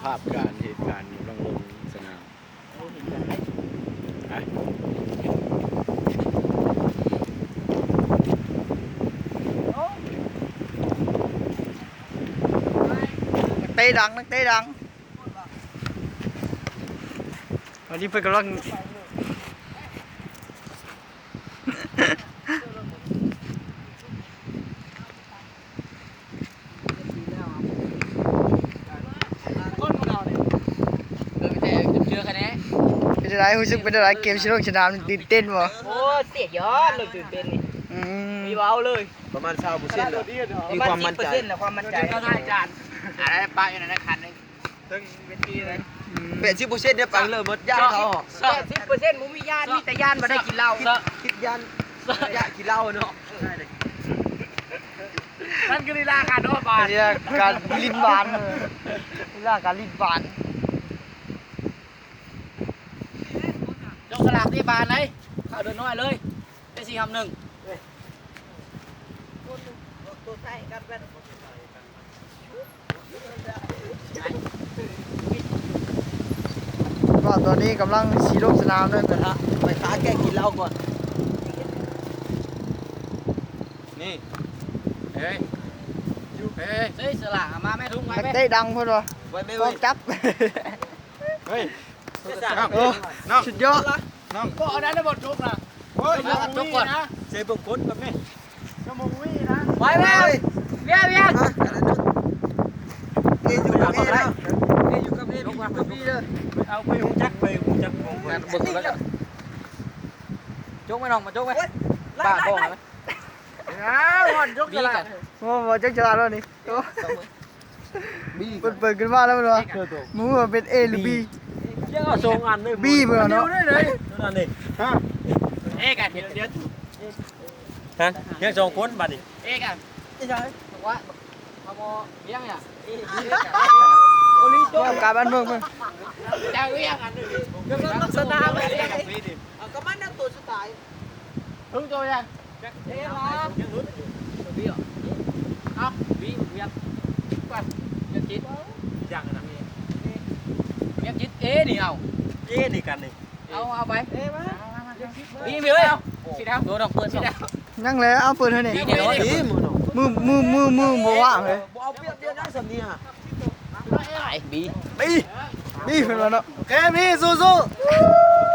ພາບການເຮັດການກຳລັງລົງສະໜາມ. ນັກເຕະດັງ ນັກເຕະດັງ. ຕອນນີ້ເພິ່ນກຳລັງ ເປັນຈັ່ງໃດ? ຮູ້ສຶກເປັນຈັ່ງໃດ? ເກມຊິລົງສະໜາມ ຕື່ນເຕັ້ນບໍ່? ໂອ້ ສຸດຍອດເລີຍ ຕື່ນເຕັ້ນນີ້. ອືມ ມີເວົ້າເລີຍ. ປະມານຊາວເປີເຊັນແລ້ວ ມີຄວາມໝັ້ນໃຈ ປະມານສິບເປີເຊັນແລ້ວ ຄວາມໝັ້ນໃຈ. ອັນນັ້ນປະຢູ່ໃນຄັນໜຶ່ງ ເທິງເວທີເລີຍ. ອືມ ແປດສິບເປີເຊັນ ເດ້ ປະເລີໝົດ ຢ້ານເຂົາອອກ. ແປດສິບເປີເຊັນ ບໍ່ມີຢ້ານ ມີແຕ່ຢ້ານບໍ່ໄດ້ກິນເຫຼົ້າ. ຄິດ ຄິດຢ້ານ ຢ້ານກິນເຫຼົ້າເນາະ. ນັ້ນຄືລີລາການເນາະບາດ ລີລາການຫຼິ້ນຫວານ ເອີ ລີລາການຫຼິ້ນຫວານ. ຈັບສະຫຼາກທີ່ບານໃດ ເຂົ້າເດີນນ້ອຍເລີຍ ໄປສີ່ຫາໜຶ່ງ. ກໍຕອນນີ້ກຳລັງຊິລົງສະໜາມເດີ ໄປຫາ ໄປຫາແກະກິນເຫຼົ້າກ່ອນ. ນີ້ ເອີຍ ເອີຍ ເອີຍ ສະຫຼາກ ເອົາມາແມ່ ທຸງໄວ້ແມ່. ເຕະດັງເພິ່ນວ່າ ໄວ້ແມ່ ຕ້ອງຈັບ. ເຮີ້ຍ ເອີ ສຸດຍອດ ນ້ອງ ບໍ່ ອັນນັ້ນນະ ບໍ່ຈົກນະ. ໂອ້ຍ ຈົກກ່ອນ ເຊບງຄົນກັບແມ່ ຈະມາຫວີນະ. ໄປແລ້ວ ວຽງ ວຽງ ເອຢູ່ກັບເອນະ ເອຢູ່ກັບເອ ຢູ່ກັບບີເດີ. ເອົາ ໄປຮູ້ຈັກ ໄປຮູ້ຈັກຂອງເພິ່ນ ເບິ່ງແລ້ວ ຈົກໄວ້ນ້ອງ ມາຈົກໄວ້. ໂອ້ຍ ບ້າບໍ່ຫັ້ນນະ. ອ້າວ ຮອດຈົກສະຫຼາກ ໂອ້ ບໍ່ຈົກສະຫຼາກແລ້ວນີ້. ໂອ້ ບີ ເປີດ ເປີດຂຶ້ນມາແລ້ວແມ່ນບໍ່? ບໍ່ຮູ້ວ່າເປັນເອຫຼືບີ ຍັງເອົາສອງອັນເລີຍ ບີເພິ່ນວ່າເນາະ. ອັນນີ້ ຮະ ເອກັນ ດຽວ ຮະ ຍັງສອງຄົນບາດນີ້. ເອກັນ ວ່າ ເອົາບໍ່ ວຽງຫຍັງ ເກາຫຼີໂຕ ການບ້ານເມືອງເພິ່ນ ຈາກວຽງອັນໜຶ່ງ ສະໜາມ ເອົາ ກໍມານັ່ງໂຕສຸດທ້າຍ. ເຖິງໂຕຍັງ? ເອລະ ຍັງຫຼຸດຢູ່. ເອົ້າ ບີ ຫວຽດ ຫວຽດຈິດ ຢ່າງນັ້ນ ຫວຽດຈິດ ເອນີ້ ເອົາ ເອນີ້ກັນນີ້ ເອົາ ເອົາໄປ ເອມາ ບີ ບີ ເອີຍ ສີດຳ ໂດນອອກເປີດ ສີດຳ ຍັງແຫຼະ ເອົາເປີດໃຫ້ແດ່ ບີ ແນ່ນອນ ບີ ມື ມື ມື ມືບໍ່ວ່າງເລີຍ ບໍ່ເອົາປຽບເດ້ນະ ສຳນີ້ຫະ ຕາຍ ບີ ບີ ບີ ເພິ່ນວ່າເນາະ ໂອເຄ ບີ ສູ້ໆ.